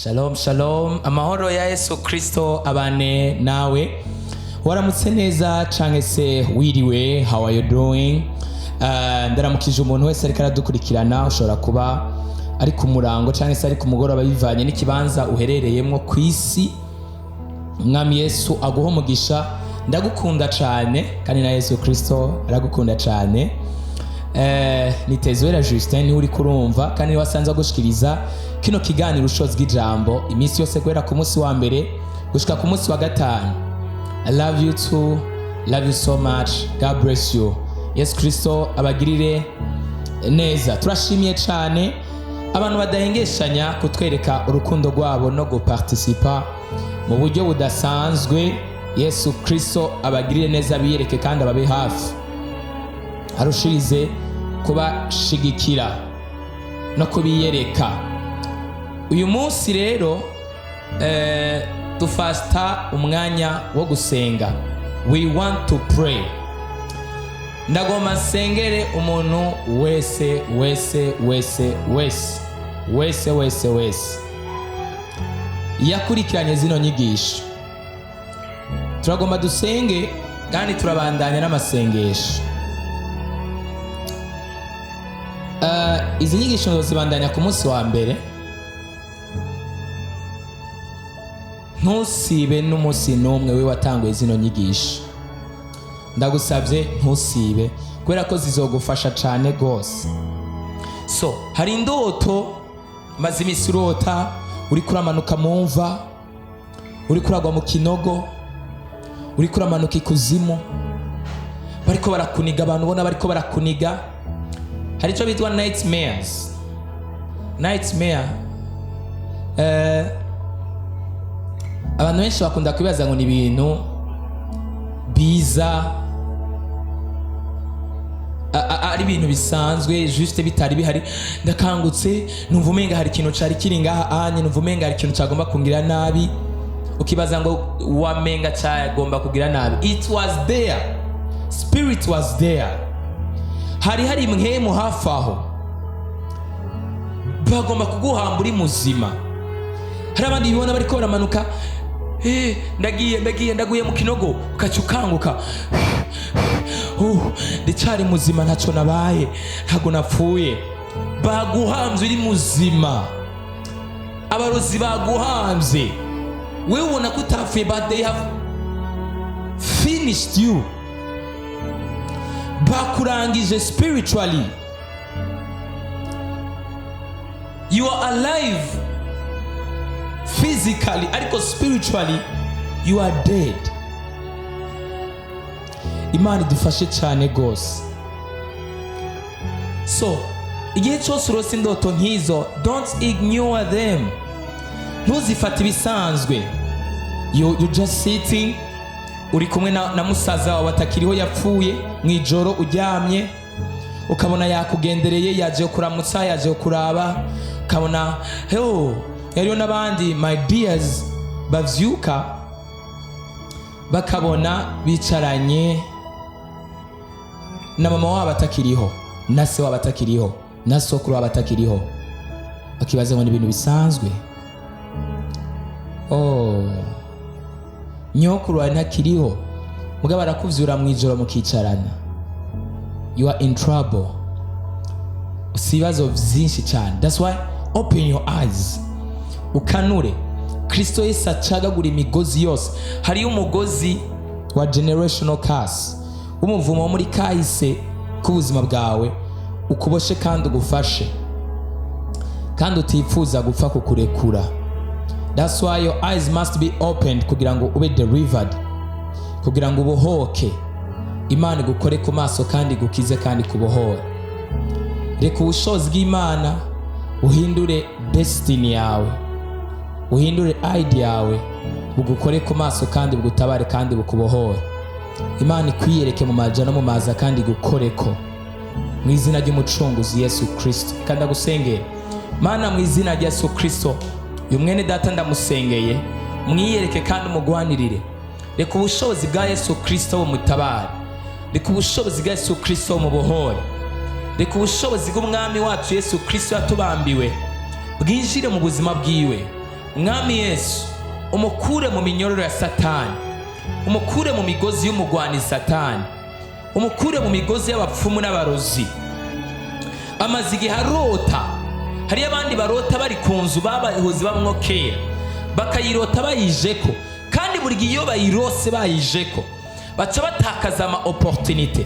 Shalom shalom, amahoro ya Yesu Kristo abane nawe. Waramutse neza canke se wiriwe? How are you doing? Ndaramukije umuntu wese ariko aradukurikirana. Ushobora kuba ari ku murango canke se ari ku mugoroba, bivanye n'ikibanza uherereyemwo ku isi. Umwami Yesu aguha umugisha. Ndagukunda cane kandi na Yesu Kristo aragukunda cane. Ni Tezwera Justin niwe uri kurumva kandi niwe asanzwe agushikiriza kino kiganiro Ushozi bw'Ijambo iminsi yose guhera ku munsi wa mbere gushika ku munsi wa gatanu. I love you too, love you so much. God bless you. Yesu Kristo abagirire neza. Turashimiye cyane abantu badahengeshanya kutwereka urukundo rwabo no guparticipa mu buryo budasanzwe. Yesu Kristo abagirire neza, biyereke kandi ababe hafi, arushirize kubashigikira no kubiyereka. Uyu munsi rero dufata umwanya wo gusenga. We want to pray. Ndagomba nsengere umuntu wese wese wese wese wese wese wese yakurikiranye zino nyigisho. Turagomba dusenge kandi turabandanya n'amasengesho. Izi nyigisho nzozibandanya ku munsi wa mbere. Ntusibe n'umunsi n'umwe we watanguye zino nyigisho. Ndagusabye ntusibe, kubera ko zizogufasha cyane rwose. So hari indoto maze iminsi urota uri kuramanuka mu mva, uri kuragwa mu kinogo, uri kuramanuka ikuzimu, bariko barakuniga. Abantu ubona bariko barakuniga, hari icyo bitwa nightmares. Nightmare, abantu benshi bakunda kwibaza ngo ni ibintu biza ari ibintu bisanzwe, juste bitari bihari. Ndakangutse numva umenga hari ikintu cari kiri ngaha anye, numva umenga hari ikintu cagomba kungira nabi. Ukibaza ngo wamenga cyagomba kugira nabi. It was there, spirit was there. Hari impwemu hafi aho, bagomba kuguhamba uri muzima. Hari abandi bibona bariko baramanuka: "Ndagiye, ndagiye, ndaguye mu kinogo." Ukaca ukanguka: "Ndacyari muzima, ntacyo nabaye, ntabwo napfuye." Baguhambye uri muzima. Abarozi baguhambye, wewe ubona ko utapfuye, but they have finished you. Bakurangije spiritually. You are alive physically, ariko spiritually you are dead. Imana idufashe cyane rwose. So igihe cyose urose indoto nk'izo, don't ignore them. Ntuzifate ibisanzwe. You just sitting, uri kumwe na musaza wawe atakiriho, yapfuye, mu ijoro uryamye ukabona yakugendereye, yaje kuramutsa, yaje kuraba, ukabona ho hariyo n'abandi, my dears, bavyuka bakabona bicaranye na mama wabo atakiriho, na se wabo atakiriho, na sokuru wabo atakiriho, bakibaza ngo ni ibintu bisanzwe. Oh, nyokuru wawe ntakiriho, mugabo arakuvyura mu ijoro mukicarana. You are in trouble. Si ibibazo vyinshi cyane. That's why open your eyes, ukanure. Kristo Yesu acagagura imigozi yose. Hariyo umugozi wa generational curse, w'umuvumo wo muri kahise k'ubuzima bwawe, ukuboshe kandi ugufashe kandi utifuza gupfa kukurekura. That's why your eyes must be opened, kugira ngo ube delivered, kugira ngo ubohoke. Imana igukore ku maso kandi igukize kandi kubohore. Reka ubushobozi bw'Imana buhindure destiny yawe, buhindure idea yawe, bugukore ku maso kandi bugutabare kandi bukubohore. Imana ikwiyereke mu maja no mu maza kandi igukoreko mu izina ry'Umucunguzi Yesu Kristo. Kandi ndagusengera, Mana, mu izina rya Yesu Kristo. Uyu mwene data ndamusengeye, mwiyereke kandi umugwanirire. Reka ubushobozi bwa Yesu Kristo bumutabare. Reka ubushobozi bwa Yesu Kristo bumubohore. Reka ubushobozi bw'Umwami wacu Yesu Kristo yatubambiwe bwinjire mu buzima bwiwe. Mwami Yesu, umukure mu minyororo ya Satani, umukure mu migozi y'umugwani Satani, umukure mu migozi y'abapfumu n'abarozi. Amaze igihe arota. Hariyo abandi barota bari ku nzu babahoze bamwo kera, bakayirota bayijeko, kandi buri gihe iyo bayirose bayijeko baca batakaza ama opportunité,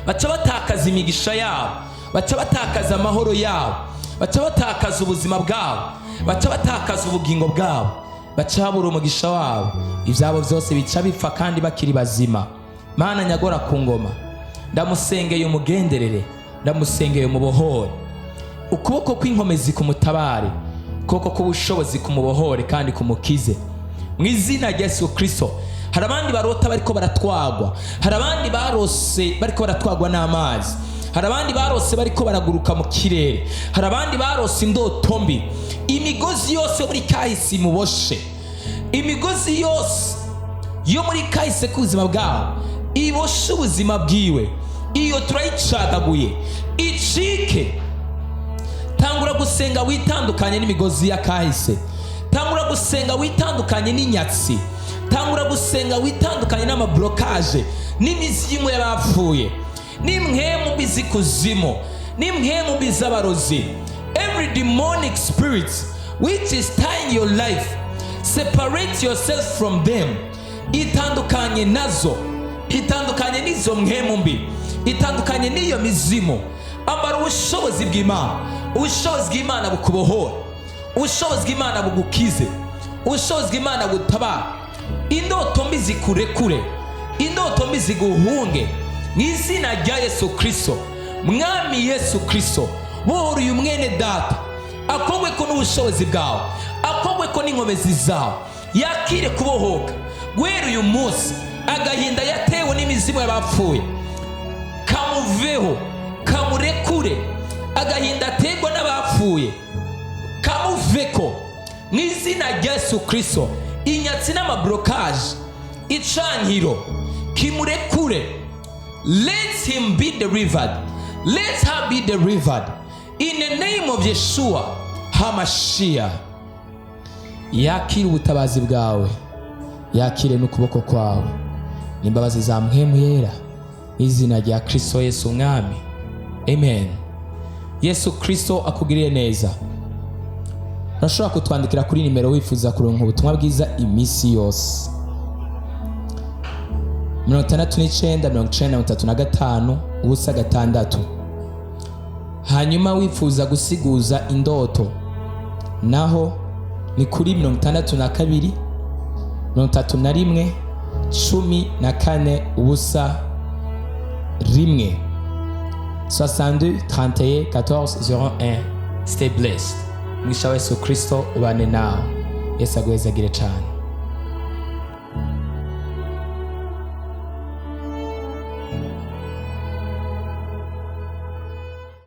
baca batakaza imigisha yabo, baca batakaza amahoro yabo, baca batakaza ubuzima bwabo, baca batakaza ubugingo bwabo, baca babura umugisha wabo, ibyabo byose bica bipfa kandi bakiri bazima. Mana nyagora ku ngoma, ndamusengeye umugenderere, ndamusengeye umubohore, ukuboko kw'inkomezi kumutabare, ukuboko k'ubushobozi kumubohore kandi kumukize mu izina rya Yesu Kirisito. Hari abandi barota bariko baratwagwa, hari abandi barose bariko baratwagwa n'amazi, hari abandi barose bariko baraguruka mu kirere, hari abandi barose indoto mbi. Imigozi yose yo muri kahise imuboshe, imigozi yose yo muri kahise k'ubuzima bwabo iboshe ubuzima bwiwe, iyo turayicagaguye icike. Tangura gusenga witandukanye n'imigozi ya kahise, tangura gusenga witandukanye n'inyatsi, tangura gusenga witandukanye n'ama blocage n'imizimu y'abapfuye n'impwemu mbi z'ikuzimu n'impwemu mbi z'abarozi. Every demonic spirit which is tying your life, separate yourself from them. Itandukanye nazo, itandukanye n'izo mpwemu mbi, itandukanye n'iyo mizimu. Ambara ubushobozi bw'Imana. Ubushobozi bw'Imana bukubohora, ubushobozi bw'Imana bugukize, ubushobozi bw'Imana butabara. Indoto mbi zikurekure, indoto mbi ziguhunge mu izina rya Yesu Kirisito. Mwami Yesu Kirisito, bohora uyu mwene data, akogwe ko n'ubushobozi bwawe, akogwe ko n'inkomezi zawe, yakire kubohoka guhera uyu munsi. Agahinda yatewe n'imizimu y'abapfuye kamuveho, kamurekure. Agahinda aterwa n'abapfuye kamuveko mu izina rya Yesu Kirisito. Inyatsi n'ama blocage, icankiro kimurekure. Let him be delivered, let her be delivered in the name of Yeshua Hamashiya. Yakire ubutabazi bwawe, yakire n'ukuboko kwawe n'imbabazi za Mpwemu Yera, izina rya Kristo Yesu Umwami, amen. Yesu Kristo akugirire neza. Urashobora kutwandikira kuri nimero wifuza kuronka ubutumwa bwiza iminsi yose: 69 90 35 0 6. Hanyuma wifuza gusiguza indoto naho ni kuri 62 31 14 0 1, 62 31 14 01. Stay blessed. Mwisha wa Yesu Kristo ubane nawe. Yesu aguhezagire cyane.